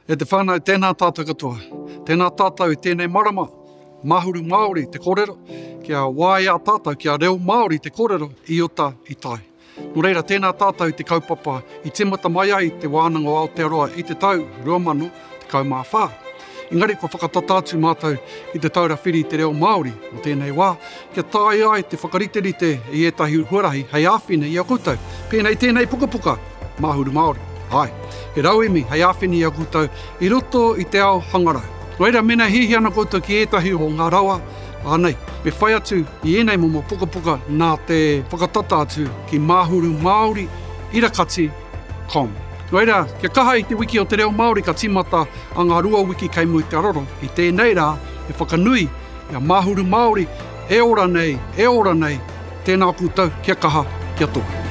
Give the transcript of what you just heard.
E te whānau, tēnā tātou katoa. Tēnā tātou i tēnei marama, Mahuru Māori te kōrero, kia waia tātou, kia reo Māori te kōrero i uta i tai. Nō reira, tēnā tātou i te kaupapa i tīmata mai ai Te Wānanga o Aotearoa i te tau 2014. Engari kua whakatata atu mātou ki Te Taura Whiri i te Reo Māori mō tēnei wā, kia taea ai te whakariterite i ētahi huarahi hei āwhina i a koutou, pēnei tēnei pukapuka, Māhuru Māori. Āe, he rauemi hei āwhina i a koutou i roto i te ao hangarau. Nō reira, mēnā e hiahia ana koutou ki ētahi o ngā rawa, ānei, me whai atu i ēnei momo pukapuka nā te whakatata atu ki Māhuru Māori irakati com. Nō reira, kia kaha i te wiki o te reo Māori ka tīmata a ngā rua wiki kei muri te aroro i tēnei rā e whakanui i a Māhuru Māori e ora nei, e ora nei, tēnā koutou, kia kaha, kia toa.